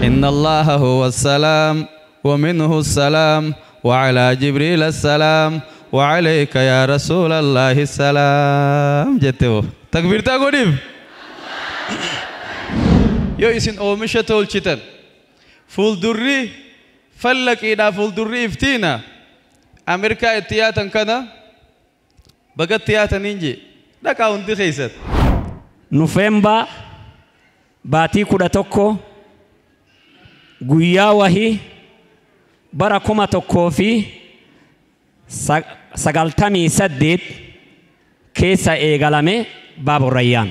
إن الله هو السلام ومنه السلام وعلى جبريل السلام وعليك يا رسول الله السلام جتو تكبير تقوليب يو إسن أومشة تولشتن فول دري فلك إلى فول دري افتينا أمريكا اتياتا كنا بقت تياتا نينجي لك أنت خيست نوفمبر baatii 11 guyyaa wahii bara 1998 keessa eegalame Baabu Rayyaan.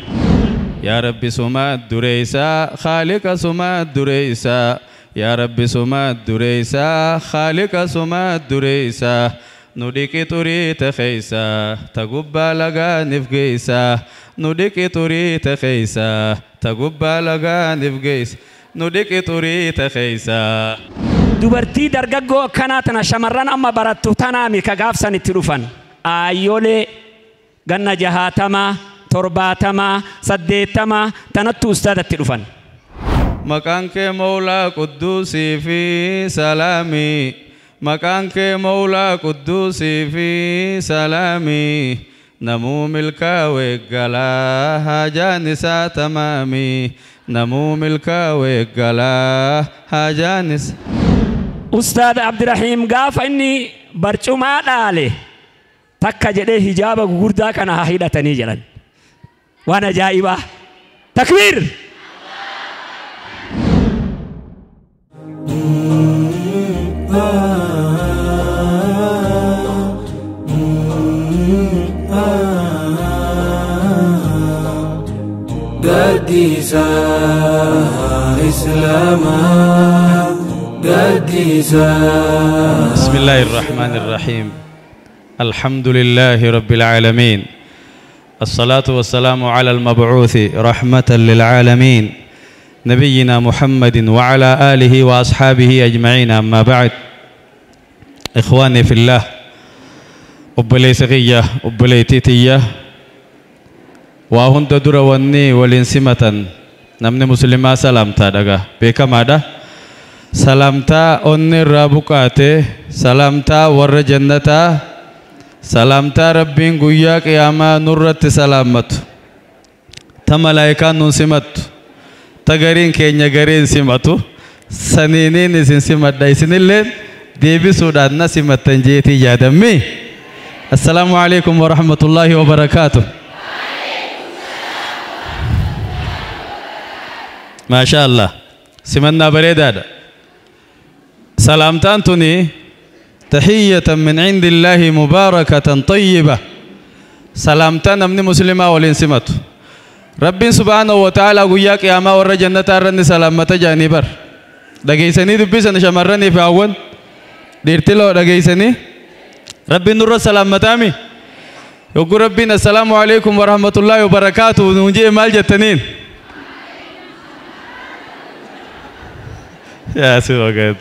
يا ربي سما الدريسا خالق سما الدريسا يا ربي سما الدريسا خالق سما الدريسا نديك تري تخيسا تقبل لغا نفقيسا نديك تري تخيسا تقبل لغا نفقيس نديك تري تخيسا Dubartii dargaggoo akkanaa tana shamarran amma barattu tanaami ka gaafsan itti dhufan aayyolee ganna 60 70 80 tanattu ustaadatti dhufan. Maqaan kee Mawlaa Qudduusii fi Salaamii maqaan kee Mawlaa Qudduusii fi Salaamii namuu milkaa'ee galaa haajaan isaa tamaamii namuu milkaa'ee galaa haajaan isaa. Ustaad Abdirahiim gaafa inni barcumaa dhaale takka jedhee hijaaba gugurdaa kana haa hidhatanii jedhan. Waan ajaa'ibaa! Takbiir! Gaddisa Islaamaa Gaddisa. بسم الله الرحمن الرحيم الحمد لله رب العالمين الصلاة والسلام على المبعوث رحمة للعالمين نبينا محمد وعلى آله وأصحابه أجمعين أما بعد إخواني في الله أبلي سغية أبلي تيتية وهند دروني ولنسمة نمني مسلمة سلامتا دقا بكم هذا سلامتا أني رابقاته سلامتا ور جنتا سلامتا ربين قويا قياما نورت سلامت تملايكا نسمت تغرين كينيا غرين سمتو سنينين سمت دايسن اللين ديبي سودان نسمت تنجيتي يادمي السلام عليكم ورحمة الله وبركاته. ما شاء الله سمنا بريداد سلامتان تني تحية من عند الله مباركة طيبة سلامتان من مسلمة والإنسمة رب سبحانه وتعالى قياك يا ما ور جنة رني سلامة جانبر دقيسني دبسني شمرني في أول ديرتلو دقيسني رب نور سلامة تامي يقول ربنا السلام عليكم ورحمة الله وبركاته نجي مال جتنين يا سيدي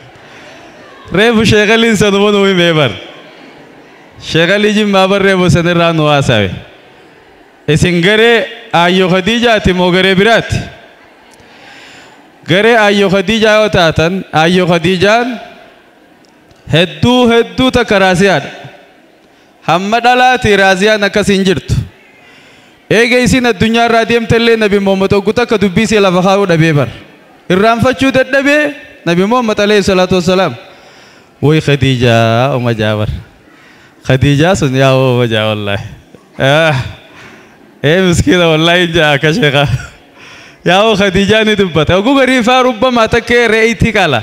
reefu sheekaliin sanuma nuyi meebar sheekalii jimmaa bar reefu sanirraa nu haasawe isin garee Aayyo Khadiijaati moo garee biraati garee Aayyo Khadiijaa yoo taatan Aayyo Khadiijaan hedduu hedduu takka raasiyaadha hamma dhalaati raasiyaan akkas hin jirtu eega isin addunyaa irraa deemtellee Nabi Muhammad oggu takka dubbii isee lafa kaa'uu dhabee bar irraanfachuu dadhabee Nabi Muhammad alayhi salaatu wassalaam وي خديجة أم جابر خديجة سن يا أم جابر والله إيه مسكينة والله جاء كشيخة يا أم خديجة ندبت أقول غريفة ربما تك رأيتي كلا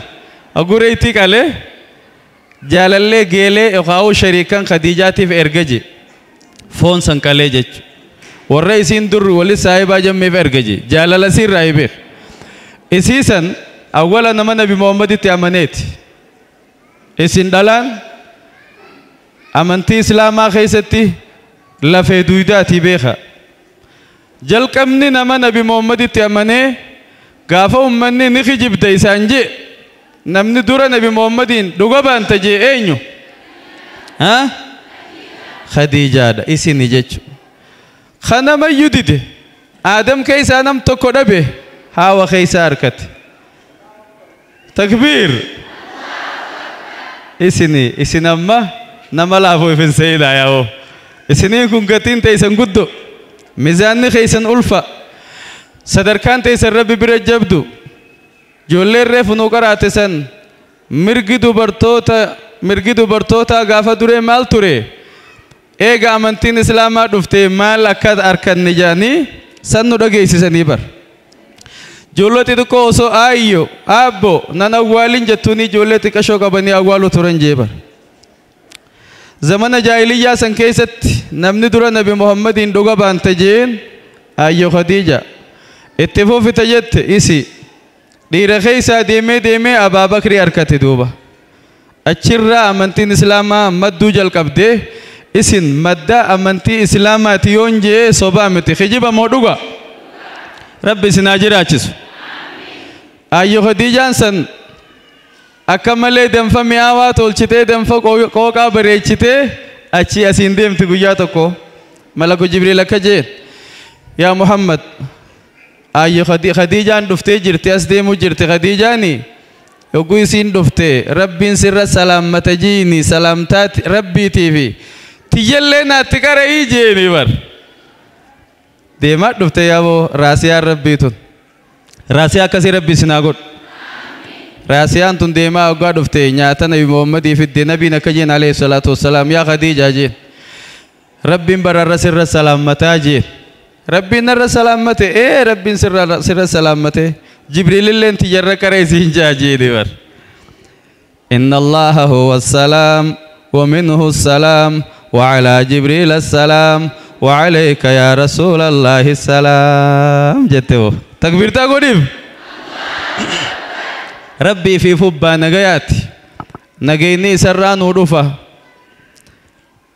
أقول رأيتي كله جالله جيله أخاو شريكا خديجة تف إرجعي فون سنكله جت والرئيسين در ولي صاحب أجمع في إرجعي جالله سير رايبه إسيسن أولا نما نبي محمد تأمنيت isin dhalaan amantii islaamaa keessatti lafee duydaatii beeka jalqabni nama Nabi Muhammaditti amanee gaafa ummanni ni kijibda isaan jee namni dura Nabi Muhammadiin dhuga baanta jee eenyu Khadiijaadha isini jechu kanamayyuu dide Aadam keessaa nam tokko dhabe haawa keessaa harkate. Takbiir. Isini isin amma nama laafoo ifin seenaa yaa'oo. Isiniin kun gatiin teessan guddoo. Miizaanni keessan ulfa. Sadarkaan teessan rabbi bira jabdu. Ijoolleen reefu nuu qaraate san mirgi dubartootaa gaafa duree maal ture? Eega amantiin islaamaa dhuftee maal akka harkanne jedhanii san nu dhageessisanii bar. Ijoollee xixiqqoo osoo aayyo aabbo nan awwaalin jettuuni ijoollee xiqqashoo qabanii awwaalu turan jee bar. Zamana jaahiliyyaa san keessatti namni dura Nabi Muhammadiin dhuga baante jeen ayyo Khadiija itti fufite jette isi dhiira keessaa deemee deemee Abaa Bakrii harkate duuba. Achirraa amantiin islaamaa madduu jalqabdee isin madda amantii islaamaati yoon jee sobaa miti kijiba moo dhuga? Rabbi isin haa jiraachisu. Ayyo Khadiijaan san akka malee danfa mi'aawaa tolchitee danfa qooqaa bareechitee achi asiin deemti guyyaa tokko malaku Jibriil akka jeen yaa Muhammad ayyo Khadiijaan dhuftee jirti as deemuu jirti Khadiijaani yogguu isiin dhufte rabbiin sirra salaammata jiini salaamtaati rabbiitiifi tiyyallee naatti qara'ii jeeni bar. Deemaa dhufte yaaboo raasiyaan rabbii tun raasiyaa akkasii rabbi isin haa godhu. Raasiyaan tun deemaa hoggaa dhufte nyaata Nabi Muhammadii fidde nabiin akka jeen alayhi salaatu wassalaam yaa Khadiijaa jeen rabbiin bararra sirra salaammataa jeen rabbiin narra salaammate ee rabbiin sirra salaammate Jibriililleen tiyyarra qara isiin jaa jeeni bar. Inna Allaha huwa assalaam wa minhu assalaam wa alaa Jibriil assalaam wa alayka yaa rasuulallahi assalaam jette hoo takbiirtaa godhiif. Rabbii fi fubbaa nagayaati. Nageenyi isarraa nuu dhufa.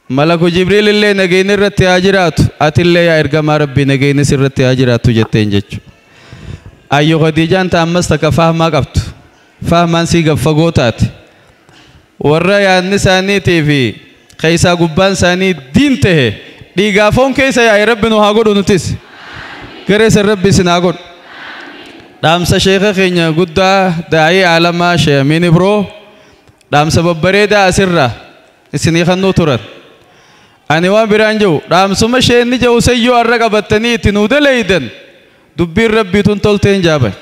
Malaku Jibriil illee nageenyi irratti haa jiraatu. Atillee yaa ergamaa Rabbii nageenyi sirratti haa jiraatu jetteen jechuudha. Ayyo Khadiijaan ammas takka fahmaa qabdu. Fahmaan sii gaffagoo taate. Warra yaadni isaaniitii fi keessaa gubbaan isaanii diin tahe dhiigaa foon keessa yaa'e Rabbi nu haa godhu nutis. Garee san Rabbi isin haa godhu. Dhaamsa sheeka keenya guddaa daa'ii aalamaa Sheekh Amiin Ibroo dhaamsa babbareedaa asirraa isinii kennuu turan. Ani waan biraan jiru dhaamsuma sheenni jiru sayyoo har'a qabattanii itti nuu daleeydan dubbiin rabbii tun tolteen jaaban.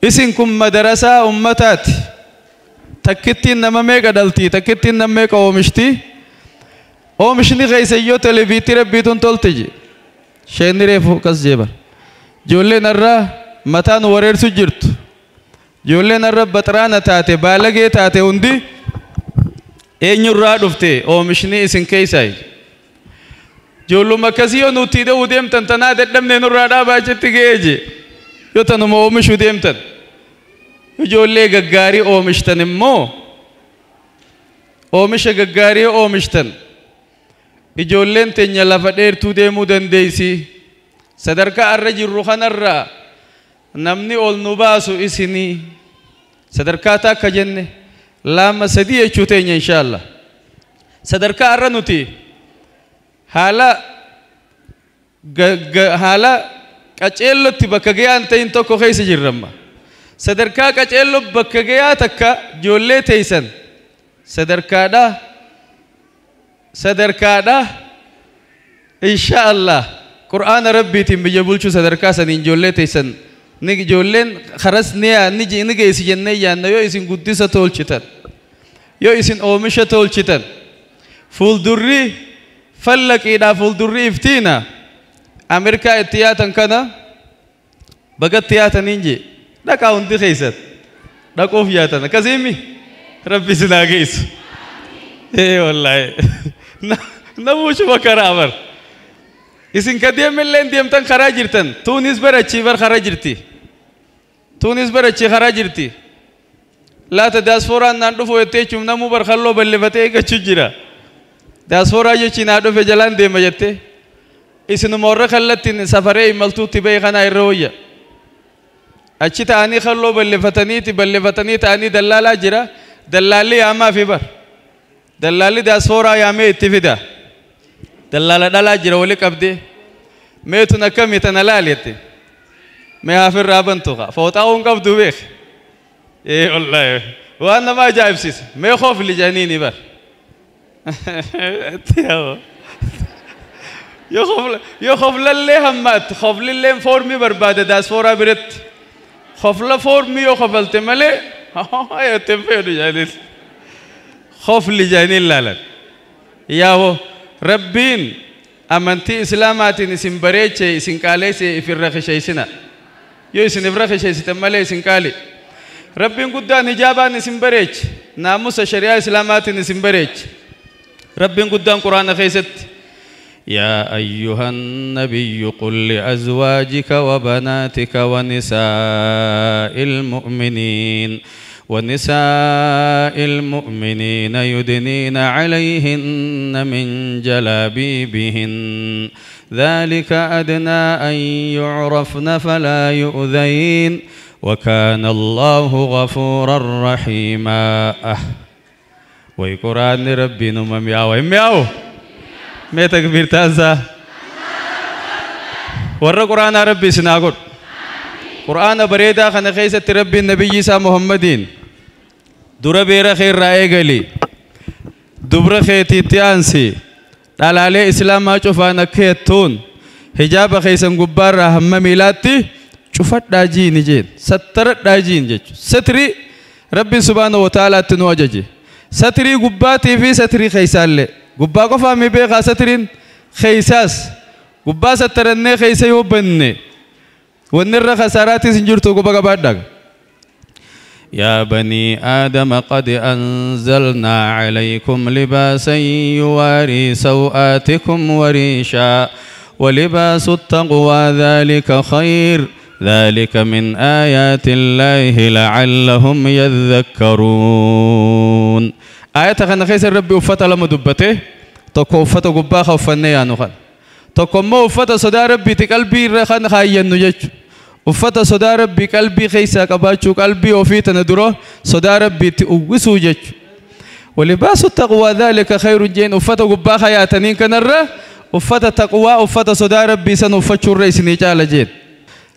Isin kun madarasaa ummataati. Takkittiin nama meeqa dhaltii takkittiin nama meeqa oomishti. Oomishni keessayyoo televiitii rabbii tun tolte je. Sheenni reefu akkas jeeban. Ijoolleen har'a mataan wareersu jirtu. Ijoolleen har'a baxraana taate baalagee taate hundi eenyurraa dhufte oomishni isin keessaayi. Ijoolluma akkasii yoo nuti hidhuu deemtan tanaa dadhabne nurraa dhaabaa achitti ga'ee je. Yoo tanuma oomishuu deemtan. Ijoollee gaggaarii oomishtan immoo oomisha gaggaarii oomishtan. Ijoolleen teenya lafa dheertuu deemuu dandeessi. Sadarkaa har'a jirru kanarraa namni ol nu baasu isinii sadarkaa takka jenne lama sadii jechuu teenya inshaallah. Sadarkaa har'a nuti haala qaceellotti bakka ga'aan ta'in tokko keessa jirramma. Sadarkaa qaceelloo bakka ga'aa takka ijoollee teessan sadarkaadha inshaallah Qur'aana rabbiitiin biyya bulchuu sadarkaa saniin ijoollee teessan ni ijoolleen karas ni geessi jennee yaanna yoo isin guddisa tolchitan yoo isin oomisha tolchitan fuuldurri fallaqiidhaa fuuldurri iftiina Ameerikaa itti yaatan kana bagatti yaataniin jee dhaqaa hundi keessan dhaquuf yaatan akkasiimi rabbi isin haa geessu. Ee wallaahi namuu shuba karaa bar isin ka deemillee deemtan karaa jirtan tuunis barachii bar karaa jirti. Tuunis barachii karaa jirti. Laata diyaasfooraan naan dhufu jettee jechuun namuu barkalloo bal'ifatee eeggachuu jira. Diyaasfooraa jechi naa dhufe jalaan deema jettee. Isinuma warra kallattiin safaree imaltuutti ba'e kanaa irra wayya. Achi ta'anii kalloo bal'ifatanii ta'anii dallaalaa jira. Dallaalli yaamaa fi bar. Dallaalli diyaasfooraa yaamee itti fida. Dallaala dhalaa jira wali qabdee. Meetun akkamii tana laal jette. Mee hafirraa bantu kaa fooxaa hin qabdu beek. Ee wallaahi waan nama ajaa'ibsiisa. Mee khofli janiini bar. Yoo khoflallee hammaatti khoflilleen foormii barbaada daaspooraa biratti. Khofla foormii yoo khofalte malee ittiin fayyadu jaaniin. Khofli jaaniin laalan. Yaa'oo Rabbiin amantii Islaamaatiin isin bareeche isin qaaleesse ifirra qisheessina. Yoo isin ifirra qisheessite malee isin qaali. Rabbiin guddaan hijaabaan isin bareeche naamusa shari'aa Islaamaatiin isin bareeche. Rabbiin guddaan Quraana keessatti يا أيها النبي قل لأزواجك وبناتك ونساء المؤمنين يدنين عليهن من جلابيبهن ذلك أدنى أن يعرفن فلا يؤذين وكان الله غفورا رحيما. ويقران ربي نمم ياو ياو مي تكبير تازا ورا قرآن ربي سناغور قرآن بريدا خنا خيسة ربي النبي عيسى محمدين درا بيرا خير رأي غلي دبر خيتي تيانسي دلالة إسلام ما شوفانا كيتون حجاب خيسن غبار هم ميلاتي شوفت داجين جين سترت داجين جيت ستري ربي سبحانه وتعالى تنوججي ستري غباتي في ستري خيسال غبا قفا مي بيغا سترين خيساس غبا سترني خيسا يوبني ونر خسارات سنجرتو غبا غبادك. يا بني آدم قد أنزلنا عليكم لباسا يواري سوآتكم وريشا ولباس التقوى ذلك خير ذلك من آيات الله لعلهم يذكرون. آية خنا خيس ربي وفتا لما دبته تكو وفتا غبا خوفني يا نخل تكو ما وفتا صدا ربي تقلبي رخن خاين نجج وفتا صدا ربي قلبي خيسا قباچو قلبي وفيت ندرو صدا ربي تؤوسو جج ولباس التقوى ذلك خير جين. وفتا غبا خياتنين كنره وفتا تقوى وفتا صدا ربي سن وفتشو الرئيس نيجال جين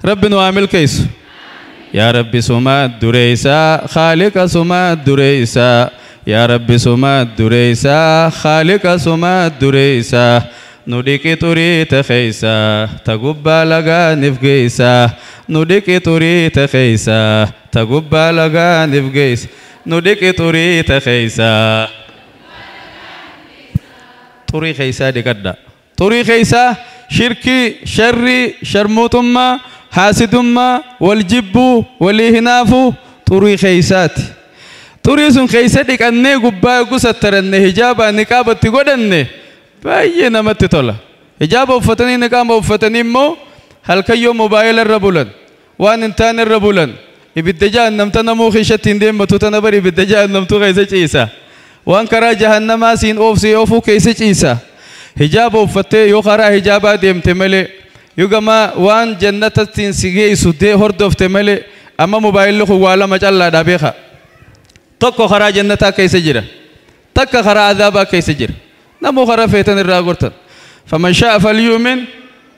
ربي نعمل كيس. يا ربي سما دريسا خالق سما دريسا يا ربي سما دريسا خالق سما دريسا نديك توري تخيسا تغبا لغا نفغيسا نديك توري تخيسا تغبا لغا نفغيس نديك توري تخيسا توري خيسا ديكدا توري خيسا شركي شري شرموتما حاسدما والجب والهناف توري خيسات توري سن خيسات أني غبا غسترن حجابا نقاب تغدن باي نمت تولا حجاب وفتني نقاب وفتني مو هل كيو موبايل الربولن وان انتان الربولن ibidda jahannamta namuu keessatti hin deemmatu tana bari ibidda jahannamtu keessa ciisa waan karaa jahannamaa siin oofsee oofuu keessa ciisa hijaaba uffattee yoo karaa hijaabaa deemte malee yoo gama waan jannatattiin si geessu hordofte malee amma mobaayilli kun waa lama callaadha beeka tokko karaa jannataa keessa jira takka karaa azaabaa keessa jira namuu karaa feetan irraa gortan faman shaa'a falyu'min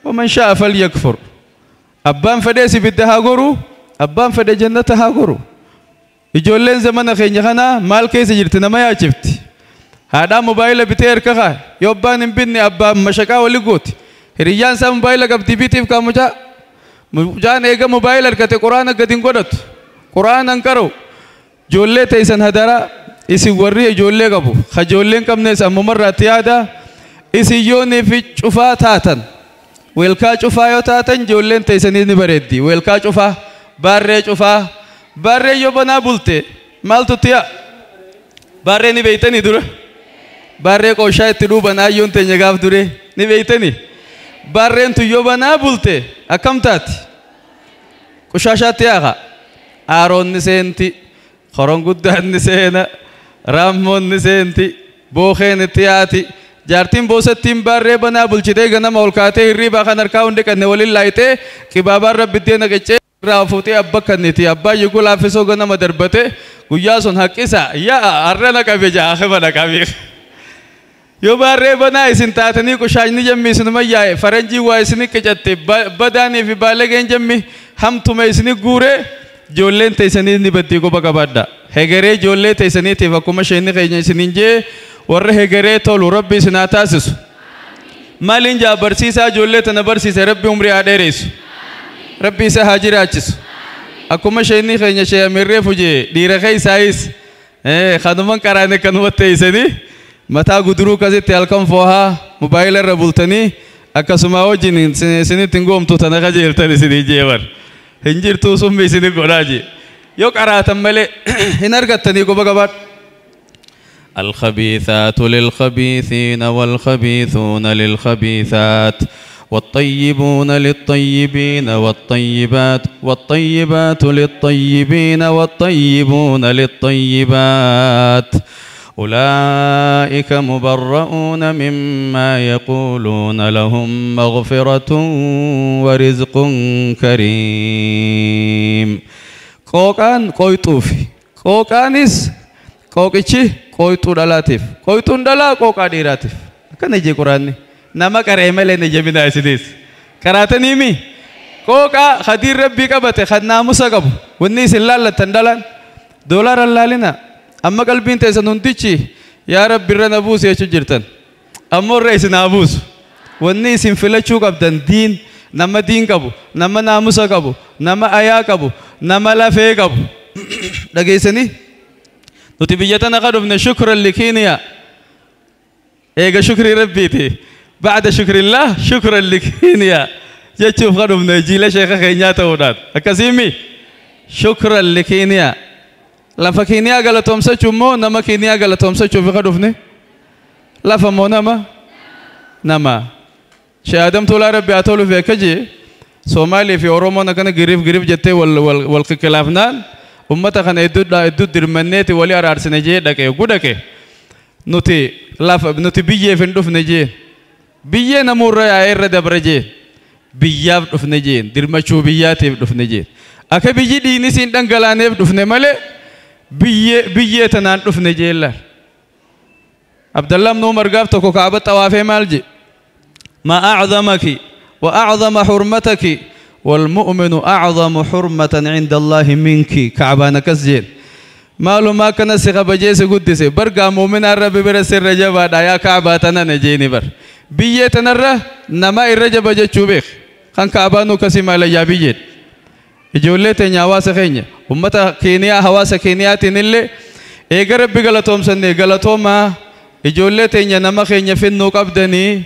waman shaa'a falyakfur abbaan fedhees ibidda haa goruu abbaan fedhe jannata haa goru. Ijoolleen zamana keenya kana maal keessa jirti nama yaachifti. Haadhaa mobaayila bitee harka kaa'e yoo abbaan hin binne abbaan mashaqaa wali gooti. Hiriyyaan isaa mobaayila qabdi bitiif kaa mucaa. Mucaan eega mobaayila harkate quraana gadi hin godhatu. Quraana hin qara'u. Ijoollee teessan hadaraa isin warri ijoollee qabu. Ka ijoollee hin qabnes ammumarraatti yaada isin yoonii fi cufaa taatan. Weelkaa cufaa yoo taatan ijoolleen teessanii ni bareeddi. Weelkaa cufaa. Barree cufaa barree yoo banaa bulte maaltu tiya barree ni beeytanii dura barree qooshaa itti dhuuban ayyoon teenya gaaf dure ni beeytanii barreen tun yoo banaa bulte akkam taati qoshaashaatti yaaqa aaroon ni seenti horon guddaan ni seena raammoon ni seenti bookeen itti yaati jaartiin boosattiin barree banaa bulchitee ganama ol kaatee hirriibaa kan harkaa hundi qanne waliin laayitee qibaabaan rabbiddee naqachee irraa fuutee abba kanniti abbaa yiguu laaffisoo ganama darbate guyyaa sun haqqisa yaa har'a na qabe jaa na qabe yoo barree banaa isin taatanii qushaashni jemmi isinuma yaa'e faranjii waa isini qicatte badaanii fi baalageen jemmi hamtuma isini guure Ijoolleen teessanii ni baddii quba qabaadha. Hegeree ijoollee teessaniitiif akkuma isheen keenya isiniin jee warra hegeree tolu Rabbi isin haa taasisu. Maaliin jaa barsiisaa ijoollee tana barsiise Rabbi umrii haa dheeressu. Rabbi isa haa jiraachisu. Akkuma isheen keenya ishee amirree fujee dhiira keessaayis kanuman qaraane kanuma teessanii mataa guduruu kasitti halkan foohaa mobaayila irra bultanii akkasuma wajjin isinitti hin goomtu tana qajeeltan isinii jeebar. Hin jirtuu summi isinii godhaa jee. Yoo qaraatan malee hin argattanii quba qabaadhu. الخبيثات للخبيثين والخبيثون للخبيثات والطيبون للطيبين والطيبات والطيبات للطيبين والطيبون للطيبات أولئك مبرؤون مما يقولون لهم مغفرة ورزق كريم. قوقان قويتوفي قوقانيس قوقيتشي قويتو دلاتيف قويتون دلا قوقا ديراتيف كان يجي قراني نما كريمة لين جمينا سيديس كراتني مي قوقا خدير ربي كبته خدنا موسى كبو ونيس الله تندلان دولار الله لنا أما قلبين تيسن هنديشي يا رب برنا بوس يا شجرتن أما الرئيس نابوس ونيس انفلتشو كبدن دين نما دين كبو نما ناموس كبو نما آيا كبو نما لافي كبو لقيسني نتبيتنا قدمنا شكرا لكينيا إيجا شكري ربيتي بعد شكر الله شكرا لكينيا يشوف قدمنا جيل شيخ خينيا تودات أكاسيمي شكرا لكينيا lafa Keeniyaa galatoomsachuu immoo nama Keeniyaa galatoomsachuuf ka dhufne lafa immoo nama Shee Adam Tolaa Rabbi haa toluuf akka jee Soomaalii fi Oromoon akkana giriif giriif jettee wal kikilaafnaan ummata kana hedduu dirmanneeti walii araarsine jee dhaqe gudhaqe nuti lafa nuti biyyeef hin dhufne jee biyyee namuurra yaa'ee irra dabra jee biyyaaf dhufne jee dirmachuu biyyaatiif dhufne jee akka biyyi dhiinis hin dhangalaaneef dhufne malee biyyee tanaan dhufne jeella. Abdallah ibn Umar gaaf tokko Kaaba xawaafee maal je ma a'zamaki wa a'zama hurmataki wal mu'minu a'zamu hurmatan 'inda Allahi minki Kaabaan akkas jeen maalumaa kana si kabajee si guddise bargaa mu'minaan Rabbi bira sirra jabaadha yaa Kaabaa tanana jeeni bar biyyee tanarra nama irra jaba jechuu beek kan Kaabaan akkasii maalayyaa biyyeen ijoollee teenya hawaasa keenya ummata Keeniyaa hawaasa Keeniyaatiin illee eega Rabbi galatoomsanne galatoomaa ijoollee teenya nama keenya finnuu qabdanii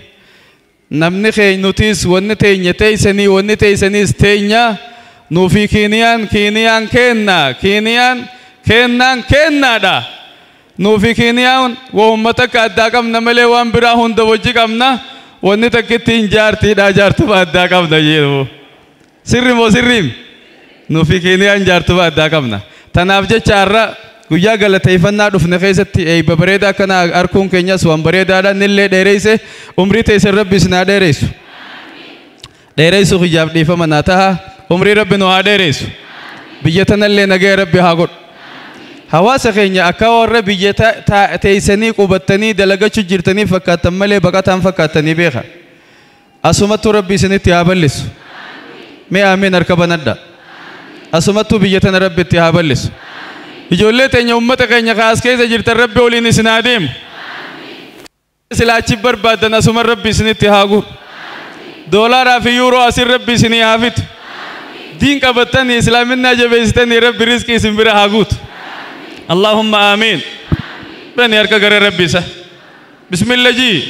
namni keenya nutis wanni teenya teessanii wanni teessaniis teenya nuufi Keeniyaan Keeniyaan kenna Keeniyaan kennaan kennaadha nuufi Keeniyaan waa ummata akka addaa qabna malee waan biraa hunda wajji qabna wanni takkitti hin jaartiidha jaartuma addaa qabna jedhu sirri moo sirriim nuufi Keeniyaan jaartuma addaa qabna. Tanaaf jecha har'a guyyaa galateeffannaa dhufne keessatti eebba bareedaa kana arkuun keenyas waan bareedaadha nillee dheereyse umrii teessan Rabbi isin haa dheereysu. Dheereysu kiyyaaf dhiifama naa taha umrii Rabbi nu haa dheereysu. Biyya tanallee nagaya Rabbi haa godhu. Hawaasa keenya akka warra biyya teessanii qubattanii dalagachuu jirtanii fakkaattan malee baqataan fakkaattanii beeka. Asumattuu Rabbi isinitti haa bal'isu. Mee amiin harka banadha. Asumattuu biyya tana Rabbi itti haa bal'isu. Ijoollee teenya uummata keenya kaas keessa jirtan Rabbi waliin isin haa deemu. Silaachi barbaadan asuma Rabbi isinitti haa guuru. Doolaaraa fi yuuroo asin Rabbi isinii haa fitu. Diin qabattanii islaaminaa jabeessitanii Rabbi rizqii isin bira haa guutu. Allahumma amiin. Bani harka gara Rabbi isa. Bismillah jii.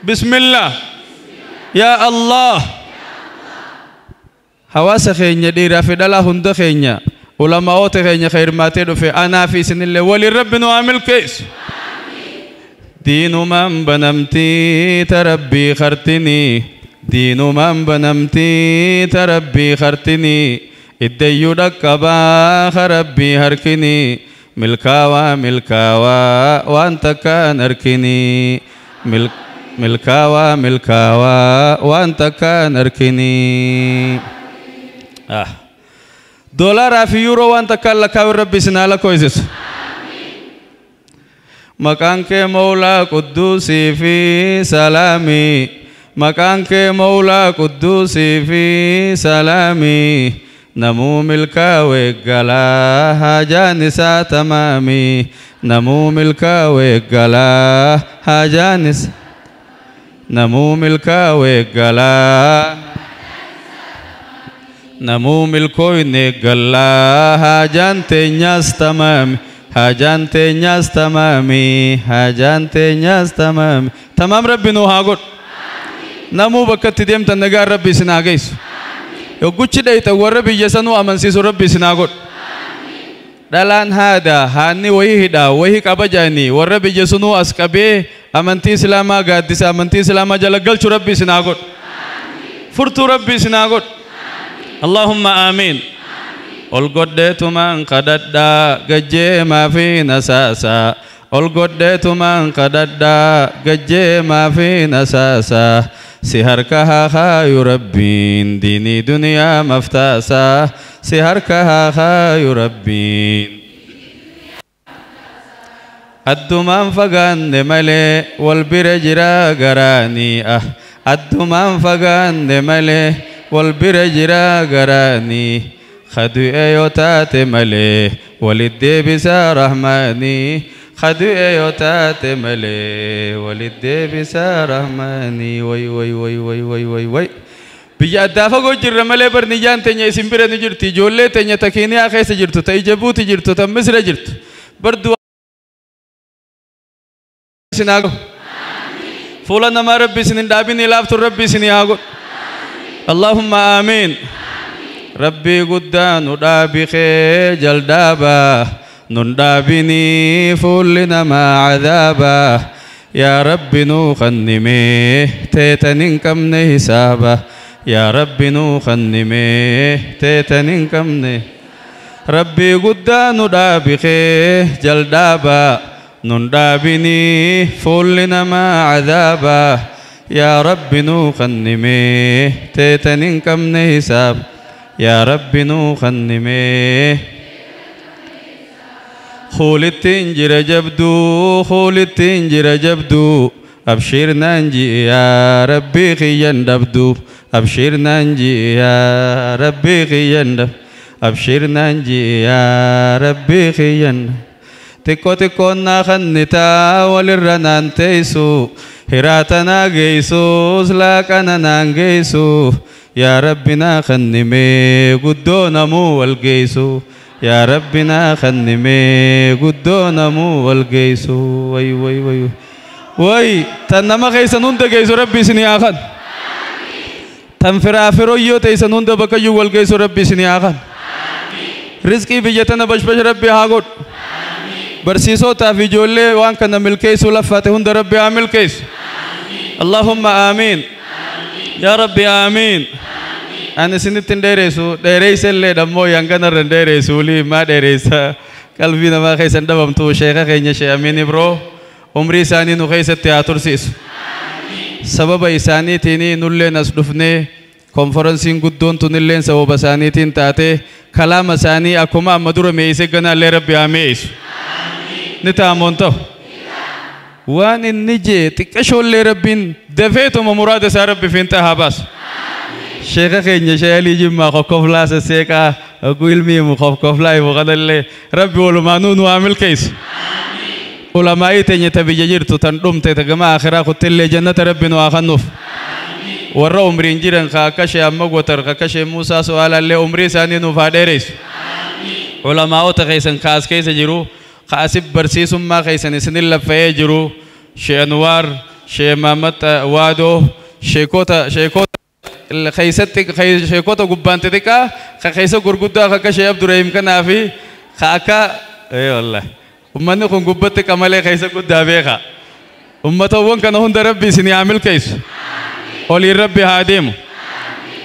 Bismillah. Yaa Allah. Hawaasa keenya dhiiraa fi dhalaa hunda keenya ulamaa'oota keenya khayirmaatee dhufe anaa fi isinillee waliin Rabbi nu haa milkeessu. Diinumaan banamtii ta Rabbii kartinii diinumaan banamtii ta Rabbii kartinii iddayyuu dhaqqabaa ka Rabbii harkinii milkaawaa milkaawaa waan takkaan harkinii milkaawaa milkaawaa waan takkaan harkinii. Doolaaraa fi yuuroo waan takkaan lakkaa'u Rabbi isin haa lakkoofsisu. Maqaan kee Mawlaa Qudduusii fi Salaamii maqaan kee Mawlaa Qudduusii fi Salaamii Namuu milkaa'ee galaa haajaan isaa tamaami namuu milkaa'ee galaa haajaan isaa namuu milkaa'ee galaa namuu milkooyne galaa haajaan teenyaas tamaami haajaan teenyaas tamaami haajaan teenyaas tamaami tamaam rabbi nuu haa godhu namuu bakka itti deemtan nagaan rabbi isin haa geessu. Yogguchi dhayxa warra biyya sanuu amansiisu rabbi isin haa godhu. Dhalaan haadha haanni wayii hidhaa wayii qaba jaanii warra biyya sunuu as qabee amantii islaamaa gaaddisa amantii islaamaa jala galchu rabbi isin haa godhu. Furtuu rabbi isin haa godhu. Allahumma aamiin. Ol godheetumaan kadhadhaa gajjeemaa fi nasaasaa. Ol godheetumaan kadhadhaa gajjeemaa fi nasaasaa. Si harka haa kaayu rabbiin diinii duniyaa maftaasaa. Si harka haa kaayu rabbiin. Addumaan fagaanne malee wal bira jira garaanii ah. Addumaan fagaanne malee wal bira jira garaanii. Khadu'e yoo taate malee walit deebisaa rahmaanii. Khadu'e yoo taate malee walit deebisaa rahmaanii. Way way way way way way way. Biyya addaa fagoo jirra malee barniyyaan teenya isin bira ni jirti. Ijoollee teenya ta Keeniyaa keessa jirtu, ta Ijabuuti jirtu, ta Misra jirtu. Bar isin haa godhu. Fuula namaa rabbi isin hin dhaabin ilaaftu rabbi isin haa godhu. Allahumma aamiin. Rabbii guddaa nu dhaabi kee jaldaabaa. Nun dhaabinii fuulli namaa cadaabaa. Yaa Rabbi nuu kannimee teetan hin qabne hisaaba. Yaa Rabbi nuu kannimee teetan hin qabne. Rabbii guddaa nu dhaabi kee jaldaabaa. Nun dhaabinii fuulli namaa cadaabaa. Yaa Rabbi nuu kannimee teetan hin qabne hisaaba. Yaa Rabbi nuu kannimee. Kuulittiin jira jabduu kuulittiin jira jabduu abshiir naan ji'i yaa Rabbii kiyyan dhabdu abshiir naan ji'i yaa Rabbii kiyyan dhabdu abshiir naan ji'i yaa Rabbii kiyyan xiqqoo xiqqoon naa kannitaa walirra naan teessu hiraata naa geessus laaqana naan geessu yaa Rabbi naa kannimee guddoo namuu wal geessu. Yaa Rabbi naa kannimee guddoo namuu wal geessu. Way way way way tan nama keessan hunda geessu rabbi isin haa kan. Tan firaafiroyyoo teessan hunda bakkayyuu wal geessu rabbi isin haa kan. Rizqii biyya tana bashbash rabbi haa godhu. Barsiisotaa fi ijoollee waan kana milkeessuu laffate hunda rabbi haa milkeessu. Allahumma aamiin. Yaa Rabbi aamiin. Ani isinitti hin dheeressu dheereysa illee dammoo yanganarra hin dheeressu ulii maa dheereysa qalbii namaa keessa hin dhabamtu sheeka keenya Shee Amiin Ibroo umrii isaanii nu keessatti haa tursiisu. Sababa isaaniitiin nulleen as dhufnee konferensiin guddoon tunilleen sababa isaaniitiin taate kalaama isaanii akkuma amma dura meeyse ganaallee rabbi haa meeysu. Ni ta'amoon ta'u. Waan inni jee xiqqashoollee rabbiin dafeetuma muraada isaa rabbi fiinxa haa baasu. Sheeka keenya Shee Alii Jimmaa kokkoflaa sesseeqaa oguu ilmi himu kokkoflaa himu kanallee rabbi walumaanuu nu haa milkeessu. Ulamaa'ii teenya ta biyya jirtu tan dhumte ta gama akhiraa kuttillee jannata rabbi nu haa kennuuf. Warra umriin jiran ka akka Shee Amma Gotar ka akka Shee Muusaa Su'aalaallee umrii isaanii nuuf haa dheeressu. Ulamaa'ota keessan ka as keessa jiru ka asif barsiisummaa keessan isinin laffa'ee jiru Shee Anwaar Shee Maamad Waadoo sheekota sheekota keessatti sheekota gubbaan xixiqqaa ka keessa gurguddaa ka akka Shee Abdurrahim kanaa fi ka akka wallahi ummanni kun gubbatti qamalee keessa guddaa beeka. Ummatawwan kana hunda rabbi isin haa milkeessu. Oliin rabbi haa deemu.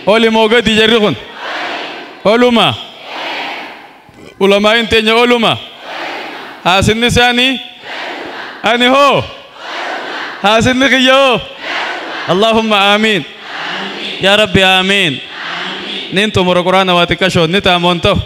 Oli moo gadi jarri kun? Oluma. Ulamaa'iin teenya oluma. Haasinni isaanii? Ani hoo? Haasinni kiyya hoo? Allahumma aamiin. Yaa Rabbi aamiin. Nin xumura quraana waa xiqqashoon ni ta'amoon ta'u.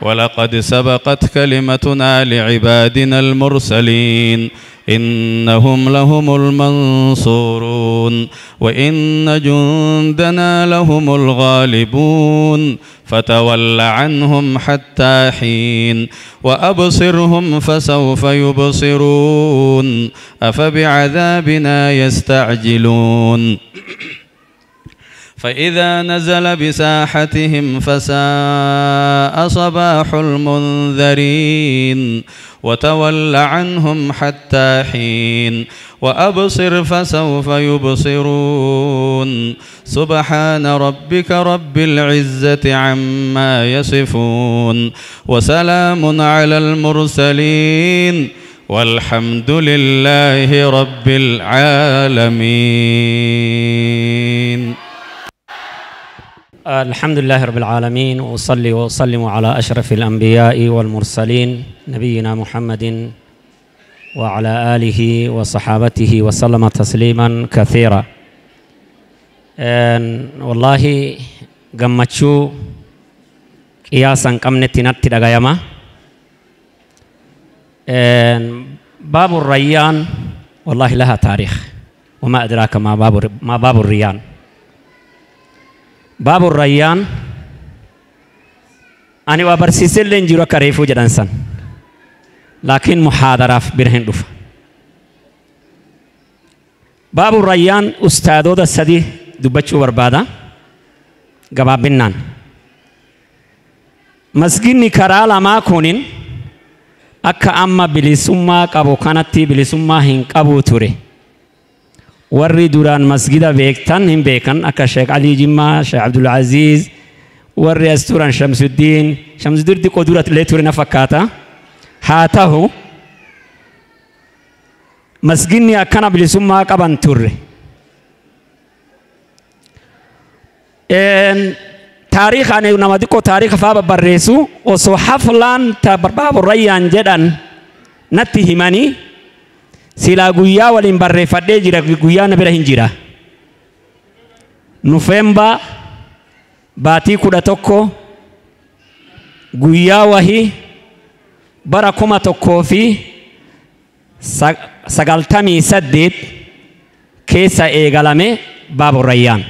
ولقد سبقت كلمتنا لعبادنا المرسلين إنهم لهم المنصورون وإن جندنا لهم الغالبون فتول عنهم حتى حين وأبصرهم فسوف يبصرون أفبعذابنا يستعجلون فإذا نزل بساحتهم فساء صباح المنذرين وتول عنهم حتى حين وأبصر فسوف يبصرون سبحان ربك رب العزة عما يصفون وسلام على المرسلين والحمد لله رب العالمين. الحمد لله رب العالمين، وأصلي وأسلم على أشرف الأنبياء والمرسلين نبينا محمد وعلى آله وصحابته وسلم تسليما كثيرا. والله gammachuu qiyaasa hin qabnetti natti dhagayama. باب الريان والله لها تاريخ، وما أدراك ما باب الريان. باب الريان أنا وبرسيسل لنجرو كريفو جدنسان، لكن محاضرة برهن دفع. باب الريان أستاذو دا سدي دبچو بربادا قبابنان مسجد كرالا ما كونين أكا أما بلسما قبو كانتي بلسما هن قبو توري warri duraan masgida beektan hin beekan akka Sheekh Ali Jimmaa, Sheekh Abdul Aziz, warri as turan Shamsuddin, Shamsuddin xiqqoo dura illee ture na fakkaata. Haa ta'u masginni akkana bilisummaa qaban turre. Taariikh ani nama xiqqoo taariikha faa babbarreessu osoo haflaan baabu rayyaan jedhan natti himanii silaa guyyaa waliin barreeffadhee jira, guyyaa na bira hin jira. Nufeemba baatii 11 guyyaa wahii bara 1998 keessa eegalame baabu rayyaan.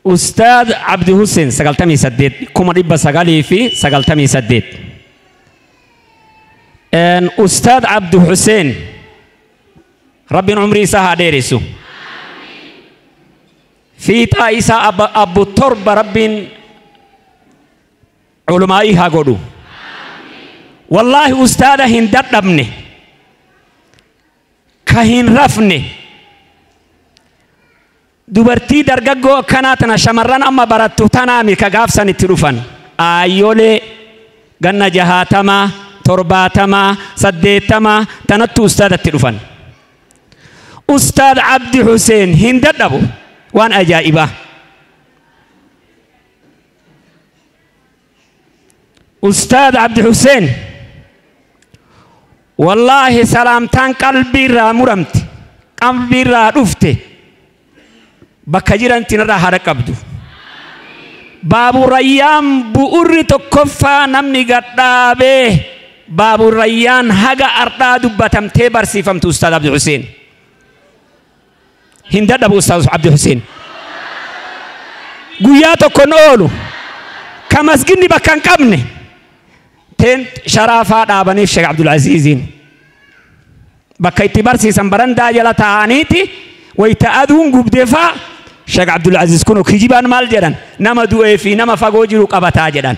أستاذ عبد حسين 98 1998. أن أستاذ عبد حسين ربنا عمري سها ديرسو في تايسا أبو ترب ربين علمائي هاغودو. والله أستاذ هندت أبني كهين رفني dubartii dargaggoo akkanaa tana shamarran amma barattu tanaami ka gaafsan itti dhufan aayyolee ganna 60 70 80 tanattu ustaadatti dhufan. Ustaad Abdi Hussein hin dadhabu waan ajaa'ibaa. Ustaad Abdi Hussein wallaahi salaamtaan qalbiirraa muramte, qalbiirraa dhufte bakka jiranti narraa haadha qabdu. Baabu rayyaan bu'urri tokkoffaa namni gadhaabee baabu rayyaan haga ardhaa dubbatamtee barsiifamtu Ustaad Abdi Hussein. Hin dadhabu Ustaad Abdi Hussein. Guyyaa tokkon oolu ka masginni bakka hin qabne teen sharaafaa dhaabaniif Sheekh Abdul Aziiziin bakka itti barsiisan barandaa jala taa'aniiti wayita aduun gubdeefaa Sheekh Abdul Aziz kun kijibaan maal jedhan nama du'ee fi nama fagoo jiru qabataa jedhan.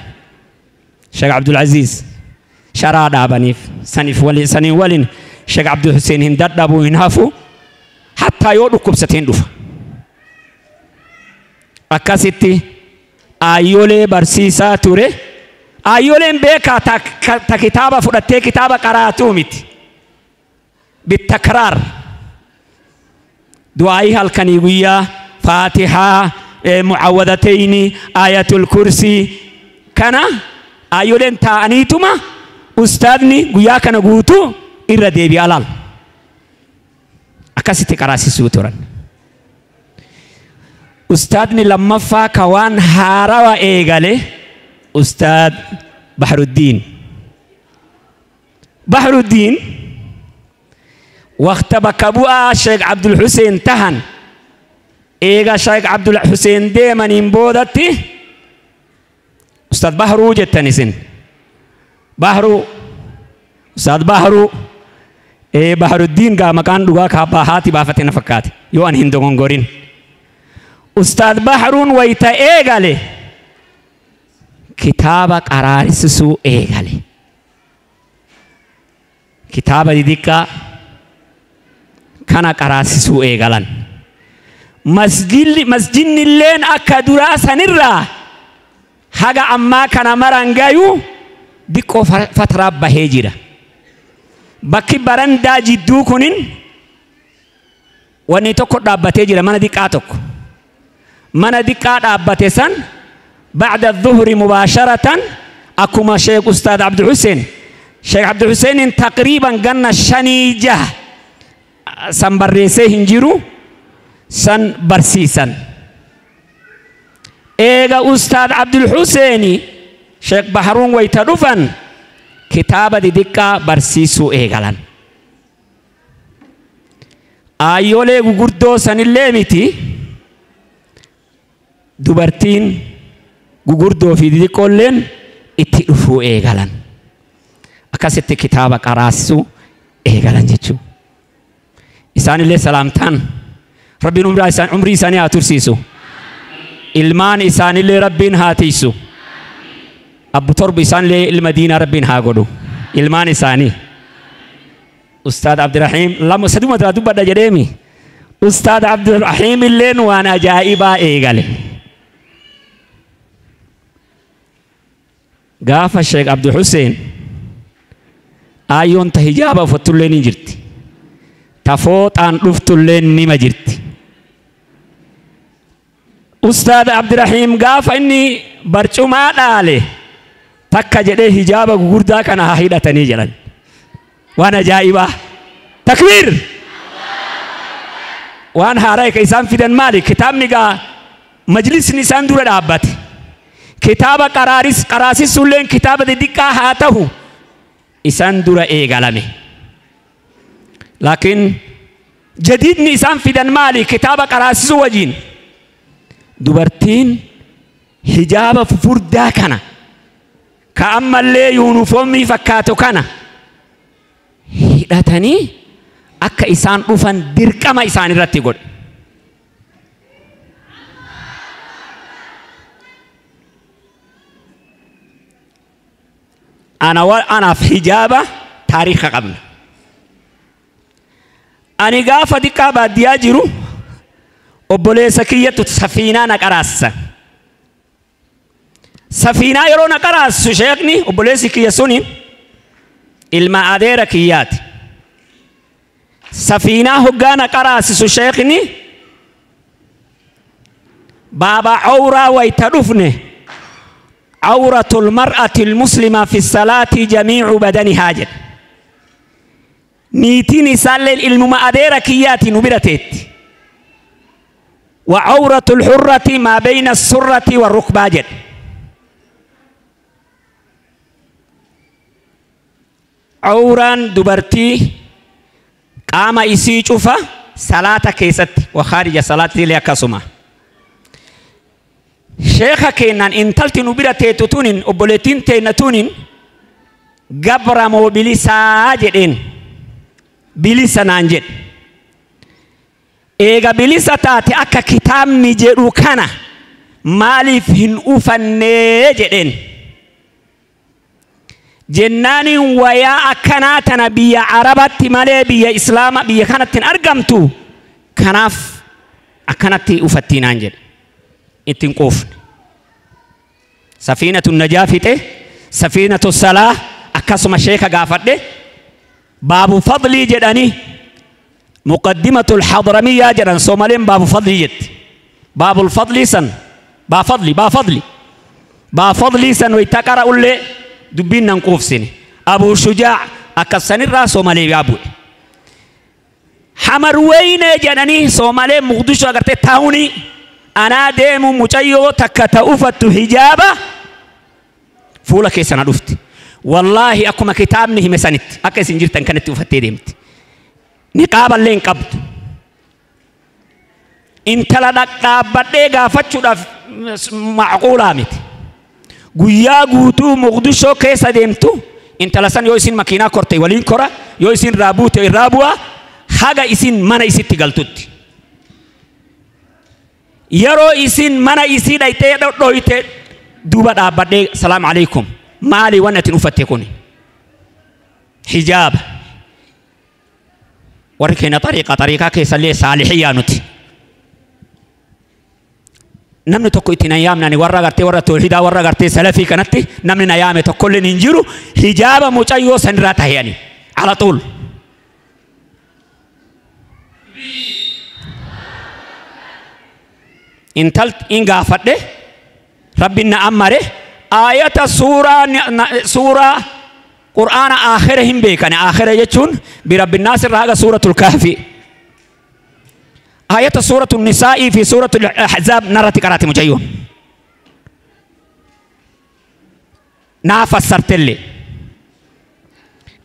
Sheekh Abdul Aziz sharaa dhaabaniif saniin waliin Sheekh Abdul Hussein hin dadhabu hin hafu hattaa yoo dhukkubsate hin dhufa. Akkasitti aayyolee barsiisaa ture. Aayyoleen beekaa ta kitaaba fudhattee kitaaba qaraatuu miti. Bittakraar du'aayii halkanii guyyaa faatihaa mucawwadatayni aayatul kursii kana aayyoleen taa'aniituma ustaadni guyyaa kana guutuu irra deebi'a laal. Akkasitti qaraasisuu turan. Ustaadni lammaffaa ka waan haarawa eegale Ustaad Bahruddiin. Bahruddiin waqta bakka bu'aa Sheekh Abdul Hussein tahan eega Sheekh Abdul Hussein deemaniin boodatti Ustaad Bahruu jettan isin. Bahruu Ustaad Bahruu Bahruddiin gaa maqaan dhugaa kaabbaa haati baafate na fakkaate yoo an hin dogongorin. Ustaad Bahruun wayita eegale kitaaba qaraarisisuu eegale. Kitaaba didiqqaa kana qaraasisuu eegalan. Masjidni illeen akka duraa sanirraa haga ammaa kana maran gayuu diqqoo fataraa bahee jira. Bakki barandaa jidduu kunin wanni tokko dhaabbatee jira mana diqqaa tokko. Mana diqqaa dhaabbate san ba'da dhuhri mubaasharatan akkuma Sheekh Ustaad Abdul Hussein. Sheekh Abdul Husseinin taqriiban ganna 5 6 san barreessee hin jiru san barsiisan. Eega Ustaad Abdul Husseini Sheekh Baharuun wayita dhufan kitaaba didiqqaa barsiisuu eegalan. Ayyoolee gugurdoo sanillee miti dubartiin gugurdoo fi didiqqoolleen itti dhufuu eegalan. Akkasitti kitaaba qaraasisuu eegalan jechuudha. Isaanillee salaamtaan Rabbiin umrii isaanii haa tursiisu. Ilmaan isaanillee Rabbiin haa tiisu. Abbu torba isaanillee ilma diinaa Rabbiin haa godhu. Ilmaan isaanii. Ustaad Abdurrahiim lama saduma duraa dubbadha jedheemi. Ustaad Abdurrahiim illeen waan ajaa'ibaa eegale. Gaafa Sheekh Abdul Hussein aayyoon ta hijaaba uffattullee ni jirti. Ta fooxaan dhuftullee nima jirti. Ustaad Abdurrahiim gaafa inni barcumaa dhaale takka jedhee hijaaba gugurdaa kana haa hidhatanii jedhan. Waan ajaa'ibaa. Takbiir! Waan haaraa ka isaan fidan maali? Kitaabni gaa majlisni isaan dura dhaabbate. Kitaaba qaraaris qaraasisuulleen kitaaba xixiqqaa haa ta'u isaan dura eegalame. Laakiin jadiidni isaan fidan maali? Kitaaba qaraasisuu wajjin. Dubartiin hijaaba fufurdaa kana ka ammallee yuunifoomii fakkaatu kana hidhatanii akka isaan dhufan dirqama isaan irratti godhe. Anaaf hijaaba taariika qabna. Ani gaafa xiqqaa baadiyyaa jiru obboleessa kiyyattu safiinaa na qaraassa. Safiinaa yeroo na qaraassu sheekni obboleessi kiyya suni ilma adeera kiyyaati. Safiinaa hoggaa na qaraasisu sheekni baaba cawraa wayta dhufne عورة المرأة المسلمة في الصلاة جميع بدنها jedhe. Niitiin isaallee ilmuma adeera kiyyaati nu bira teetti. وعورة الحرة ما بين السرة والركبة jedhe. Cawraan dubartii qaama isii cufa salaata keessatti وخارج salaatti illee akkasuma. Sheeka keennan intalti nu bira teettu tunin obboleettiin teenna tunin gabra moo bilisaa jedheen bilisa naan jedhe. Eega bilisa taate akka kitaabni jedhu kana maaliif hin ufannee jedheen. Jennaaniin wayaa akkanaa tana biyya Arabatti malee biyya Islaama biyya kanatti hin argamtu kanaaf akkanatti ufattii naan jedhe. Ittiin quufne. Safiinatu najaa fixe, safiinatu salaa akkasuma sheeka gaafadhe baabu fadlii jedhanii muqaddimatul hadramiyyaa jedhan Soomaleen baabu fadlii jetti. Baabul fadlii san baa fadli baa fadli baa fadlii san wayita qara'ullee dubbiin nan quufsine. Abuu Shujaa akkasanirraa Soomalee yaa bu'e. Hamar weynee jedhanii Soomalee Muqdishoo agartee taa'unii anaa deemu mucayyoo takka ta ufattu hijaaba Fuula keessa na dhufti. Wallaahi akkuma kitaabni hime sanitti akka isin jirtan kanatti uffattee deemti. Niqaaballee hin qabdu. Intala dhaabbadhee gaafachuudhaaf macquulaa miti. Guyyaa guutuu Muqdishoo keessa deemtu intala san yoo isin makiinaa korte waliin kora yoo isin irraa buute irraa bu'a haga isin mana isitti galtutti. Yeroo isin mana isii dhayxee dhodhoyte duuba dhaabbadhee salaam alaikum maali wanni atin uffatte kuni hijaaba warri keenya xariiqaa xariiqaa keessallee saalihiyyaa nuti. Namni tokko itti na yaamnani warra agartee warra toohidaa warra agartee salafii kanatti namni na yaame tokkolleen hin jiru hijaaba mucayyoo sanirraa taheyani ala xuul. Intal in gaafadhe rabbiin na ammare aayata suuraa qur'aana aakhira hin beekane aakhira jechuun birabbinnaas irraa haga suuratul kahfi. آية سورة النساء في سورة الأحزاب نرت قرأت مجيون نافسرت لي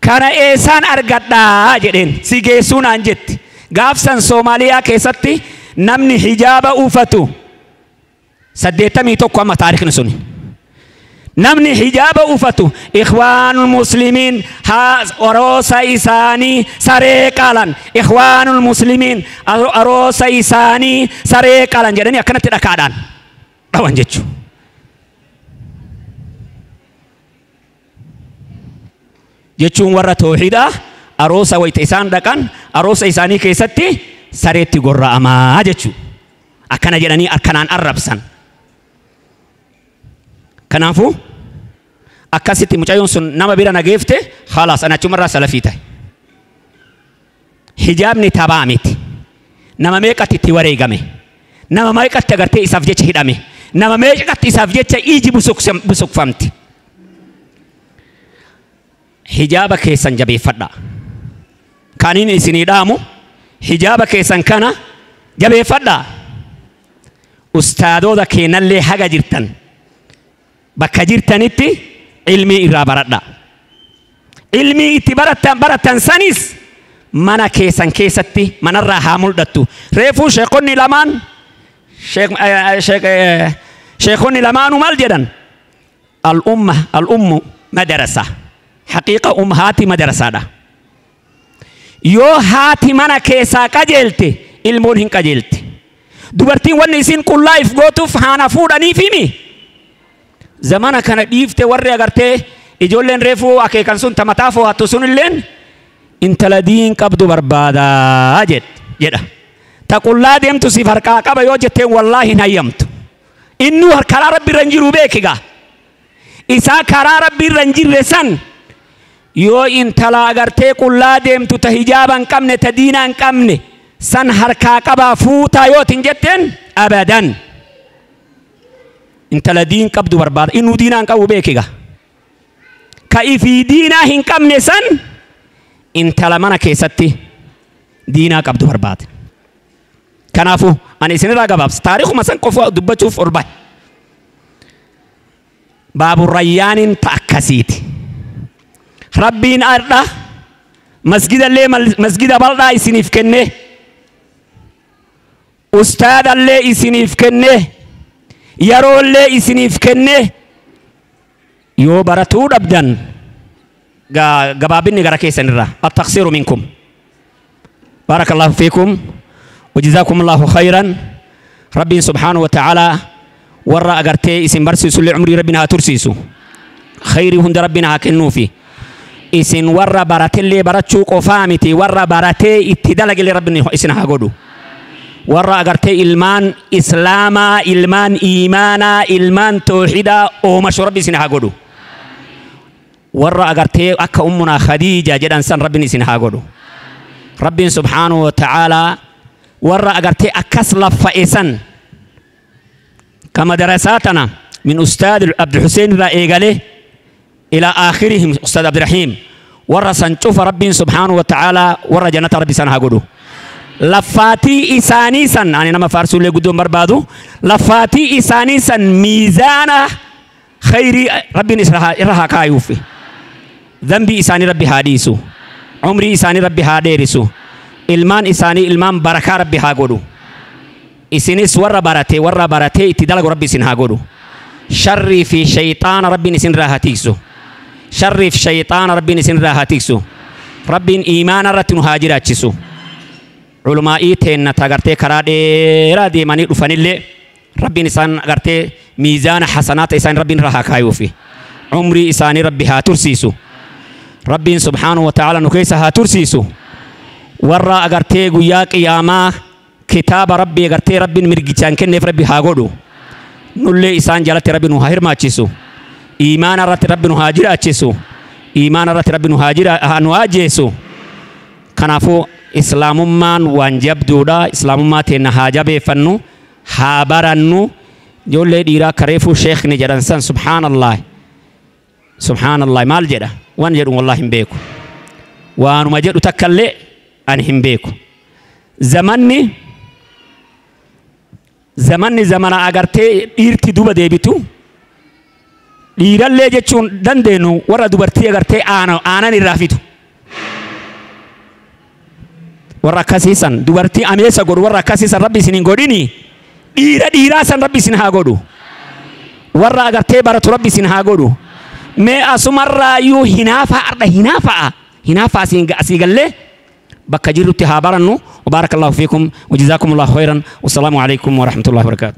كان إيسان أرقدا جدين سيجيسون أنجت غافسا سوماليا كيستي نمني حجاب أوفتو سديتمي توكو أما تاريخ نسوني نمني حجاب أوفتو إخوان المسلمين ها أروس إساني سريقالا إخوان المسلمين أروس إساني سريقالا جدني أكنت ركادان روان جتشو جتشون ورا توحيدا أروس ويت إسان دكان أروس إساني كيستي سريتي قرى أما جتشو أكنا جدني أكنان الربسان كنافو akkasitti mucayyoon sun nama bira na geefte khalaas ana achumarraa salafii ta'e. Hijaabni taphaa miti. Nama meeqatti itti wareegame. Nama meeqatti agartee isaaf jecha hidhame. Nama meeqatti isaaf jecha iji busuqfamti. Hijaaba keessan jabeeffadhaa. Kaniin isinii dhaamu hijaaba keessan kana jabeeffadhaa. Ustaadoota keenallee haga jirtan bakka jirtanitti ilmii irraa baradhaa. Ilmii itti baratan sanis mana keessan keessatti manarraa haa mul'attu. Reefuu sheekonni lamaan sheekonni lamaanuu maal jedhan? Al-umma al-ummu madarasa. Haqiiqa haati madarasaadha. Yoo haati mana keessaa qajeelte ilmoon hin qajeelti. Dubartiin wanni isin qullaa if gootuuf haana fuudhaniif himi. Zamana kana dhiifte warri agartee ijoolleen reefuu akeekan sun tamataa fo'attu sun illeen intala diin qabdu barbaadaa jedha. Ta qullaa deemtu siif harkaa qaba yoo jetteen wallaahi hin hayyamtu. Innuu karaa rabbi irra hin jiru beekigaa. Isaa karaa rabbi irra hin jirre san yoo intala agartee qullaa deemtu ta hijaaba hin qabne ta diinaa hin qabne san harkaa qabaa fuutaa yootiin jetteen abadan. Intala diin qabdu barbaada innuu diinaa hin qabu beekigaa. Ka ifii diinaa hin qabne san intala mana keessatti diinaa qabdu barbaada. Kanaafuu ani isinirraa gabaabsa taarikhuma san qofa dubbachuuf ol bahe. Baaburrayyaaniin ta akkasiiti. Rabbiin har'a masgidallee masgida bal'aa isiniif kenne ustaadallee isiniif kenne yeroollee isiniif kenne yoo baratuu dhabdan gabaabinni gara keessanirra attaqsiiru minkum. Barakallahu fiikum وجزاكم الله خيرا. ربي سبحانه وتعالى ورا أغرتي اسم برسيسو لعمري ربنا ترسيسو خيري هند ربنا كنو في اسم ورا براتي اللي براتشو قفامتي ورا براتي اتدلق اللي ربنا اسم هاقودو ورا أغرتي إلمان إسلاما إلمان إيمانا إلمان توحيدا أومشو ربي اسم هاقودو ورا أغرتي أكا أمنا خديجة جدا سن ربنا اسم هاقودو ربي سبحانه وتعالى ورا أغرتي أكس لفائسا كما درساتنا من أستاذ عبد الحسين رأيقالي إلى آخرهم أستاذ عبد الرحيم ورا سنشوف ربي سبحانه وتعالى ورا جنة ربي سنها قدو لفاتي إساني سن يعني نما فارسو اللي قدو مربادو لفاتي إساني سن ميزانة Khayrii rabbiin irra haa kaayuufi. Dambii isaanii rabbi haa dhiisu. Umrii isaanii rabbi haa dheerisu. Ilmaan isaanii ilmaan barakaa rabbi haa godhu. Isinis warra baratee itti dalagu rabbi isin haa godhu. Sharrii fi shayxaana rabbiin isin irraa haa tiiksu. Sharrii fi shayxaana rabbiin isin irraa haa tiiksu. Rabbiin iimaana irratti nu haa jiraachisu. Culumaa'ii teenna agartee karaa dheeraa deemanii dhufanillee rabbiin isaan agartee miizaana hasanaata isaan rabbiin irra haa kaayuufi. Umrii isaanii rabbi haa tursiisu. Rabbiin subhaanahu wa ta'ala nu keessa haa tursiisu. Warra agartee guyyaa qiyaamaa kitaaba rabbii agartee rabbiin mirgichaan kenneef rabbi haa godhu. Nullee isaan jalatti rabbi nu haa hirmaachisu. Iimaana irratti rabbi nu haa jiraachisu. Iimaana irratti rabbi nu haa jeesu. Kanaafuu islaamummaan waan jabduudha. Islaamummaa teenna haa jabeeffannu, haa barannu. Ijoollee dhiiraa kareefuu sheekni jedhan san subhaanallah. Subhaanallah maal jedha? Waan jedhu wallahi hin beeku. Waanuma jedhu takkallee ani hin beeku. Zamanni zamana agartee dhiirti duuba deebitu. Dhiirallee jechuun dandeenyu warra dubartii agartee aanan irraa fitu. Warra akkasiisan dubartii ameessa godhu warra akkasiisan rabbi isin hin godhini. Dhiira dhiiraa san rabbi isin haa godhu. Warra agartee baratu rabbi isin haa godhu. Mee asumarraayyuu hinaafaa arda hinaafaa hinaafaa asii gallee bakka jirrutti haa barannu. Wabaarakallahu fiikum wajazaakumullahu khayran. Wassalaamu alaikum warahmatullahi wabarakaatu.